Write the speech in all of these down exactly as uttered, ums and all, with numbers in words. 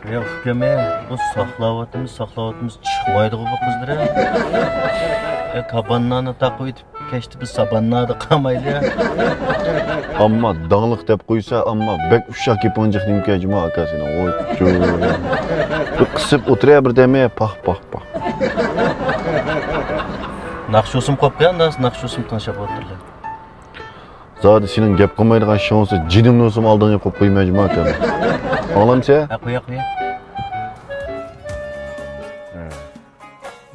يا ئۇكام، بۇ ساقلاۋاتىمىز، ساقلاۋاتىمىز، چىقمايدىغۇ بۇ قىزلىرى. يا كاباننانى تاقىۋېتىپ، كەچتە بىز ساباننادا قالمايلى. ئامما داڭلىق دەپ قويسا، ئامما بەك ئۇششاق گېپىڭ جىق نېمىكەن جۇما ئاكا سېنىڭ. ۋوي، جۇ. بىر قىسىپ ئولتۇرە بىر دەمى، پاھ، پاھ، پاھ. ناخشا ئۇسۇم قويۇپ قوياڭ، ناخشا ئۇسۇم تىڭشاپ ئولتۇرلى. زادى سېنىڭ گەپ قىلمايدىغان شۇڭسى جېنىمنى ئۇسۇم ئالدىڭغا قويۇپ قويماي جۇما ئاكا. ئاڭلامسەن؟ ھە، قويا، قويا.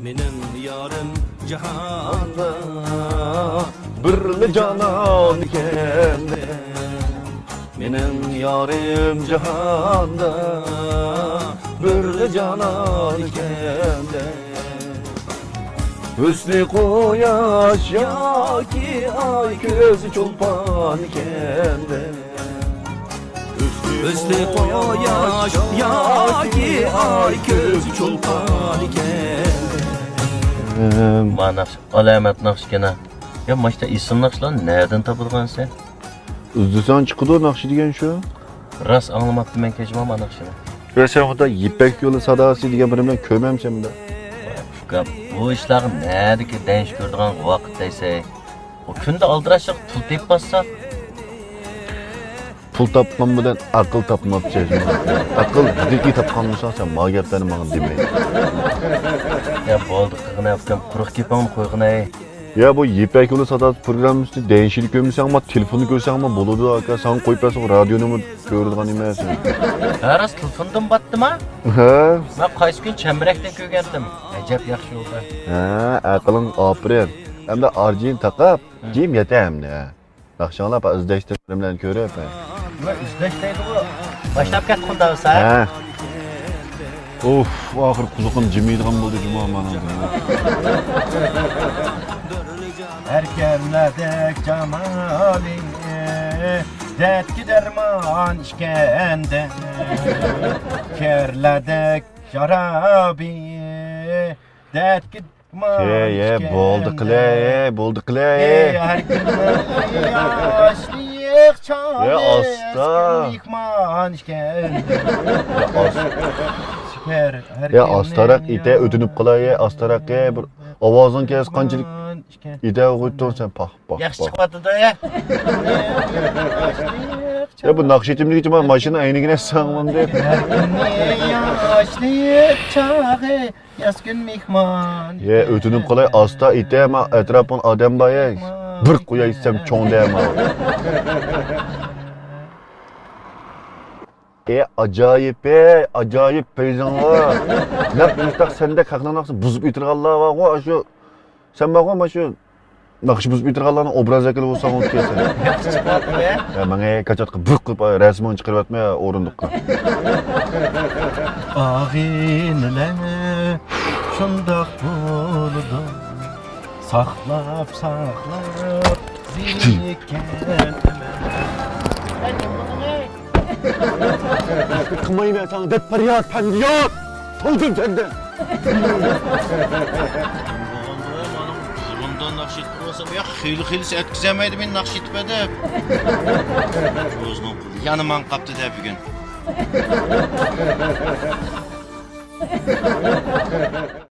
مېنىڭ يارىم جاھاندا بىرلا جانان ئىكەندە. مېنىڭ يارىم جاھاندا بىرلا جانان ئىكەندە. ھۆسنى قۇياش ياكى ئاي، كۆزى چولپان ئىكەندە. ھۆسنى قۇياش ياكى ئاي، كۆزى چولپان ئىكەن. ما ناخشا، ئالامەت ناخشىكەن ھە. يا ماشتا ئېسىل ناخشىلارنى نەدىن تاپىدىغانسەن؟ ئىزدىسەڭ چىقىدۇ ناخشا دېگەن شۇ. راست ئاڭلىماپتىمەن كەچمە ما ناخشىنى. يا سەن خۇدا يىپەك يولى ساداسى دېگەن بىرنى بىلەن كۆرمەمسەن بۇندا؟ ئۇكام، بۇ ئىشلارغا نەدىكى دەنش كۆرىدىغان ۋاقىت دەيسەي. ئۇ كۈندە ئالدىراشلىق پۇل تېپىپ باسساق. پۇل تاپقان بىلەن ئەقىل تاپماپچى. ئەقىل ھەقىقىي تاپقان بولساڭ، سەن ما گەپلەرنى ماڭا دېمەيلى. يا بولدى قىلغىنە ئۇكام، قۇرۇق گېپىڭنى قويغىنەي. يا بۇ يىپەك يولى ساداسى پروگراممىسىنى دەنشىدە كۆرمىسەڭمۇ، تېلېفوندا كۆرسەڭمۇ بولىدۇ ئاكا. ساڭا قويۇپ بەرسەم رادىيونىمۇ كۆرىدىغان ئەمەس. ھە راست، تېلېفوندىن باتتىما؟ ھە. مەن قايسى كۈن چەمبىرەكتىن كۆرگەنتىم. ئەجەب ياخشى بولدى. ھە، ئەقىلىڭ ئاپىرىن. ئەمدى ئارجىن تاقاپ، جىم يەتە ئەمدى. ياخشى ئاڭلاپ، ئىزدەشتە بىر بىلەن كۆرۈپ. ۋە ئىزدەش دەيدىغۇ. باشلاپ كەتتى خۇدا سەن. ھە. ئۇف، ئاخىر قۇلىقىم جىمىيدىغان بولدى جۇما مانا. ھەر كەللەدەك جامالى، دەردكە دەرمان ئىكەندە. كەللەدەك شارابى، دەردكە يە، يە، بولدى قىلە، يە، بولدى قىلە، يە. ھەر كىمنىڭ ياشلىق چاغى، يە، ئاستا. مېھمان ئىكەن. يە، ئاستا. يە، ئاستاراق ئېيتە، ئۆتۈنۈپ قالاي، يە، ئاستاراق، يە، بىر ئاۋازىڭ كەلسە قانچىلىك ئېيتە قويۇپتۇڭ سەن، پاھ، پاھ، ياخشى پاھ. چىقىۋاتىدۇ، يە. يە، بۇ ناخشا ئېيتىمدىكىچە مانا ماشىنا ئەينىگىنى ئەسسەڭماندى. ھەر كىمنىڭ ياشلىق چاغى. ياز كۈن مېھمان. يە، ئۆتۈنۈپ قالاي، ئاستا ئېيتە، ما ئەتراپىڭ ئادەم بار، يە. بىر قوياي دېسەم چوڭ دەيمەن. ئە، ئاجايىپ، ئە، ئاجايىپ پەيزىڭلار. نەق مۇشتاق سەندەك خەقنىڭ ناخشىسىنى بۇزۇپ ئېيتىدىغانلار بارغۇ، ئاشۇ، سەن بارغۇ، مانا شۇ ناخشا بۇزۇپ ئېيتىدىغانلارنىڭ ئوبراز ۋەكىلى بولساڭ بولۇپ كەلسەن. ياخشى چىقىۋاتىدۇ، ھە؟ ھە، ماڭا كاچاتقا بىر قىلىپ رەسىمىڭنى چىقىرىۋەتمە ئورۇندۇققا. ئاغىنىلەر شۇنداق بولىدۇ. ساقلاپ، ساقلاپ زېرىككەن. قىلمايمەن ساڭا دەرد پەرياد، پەندىيات! تويدۇم سەندىن! بۇرۇندىن ناخشا ئېيتىپ بولسام، يا خېلى خېلىسى ئەتكۈزەلمەيدۇ مېنى ناخشا ئېيتىپ دەپ. ئۆزىنىڭ پۇلى يەنە ماڭا قاپتۇ دە بۈگۈن.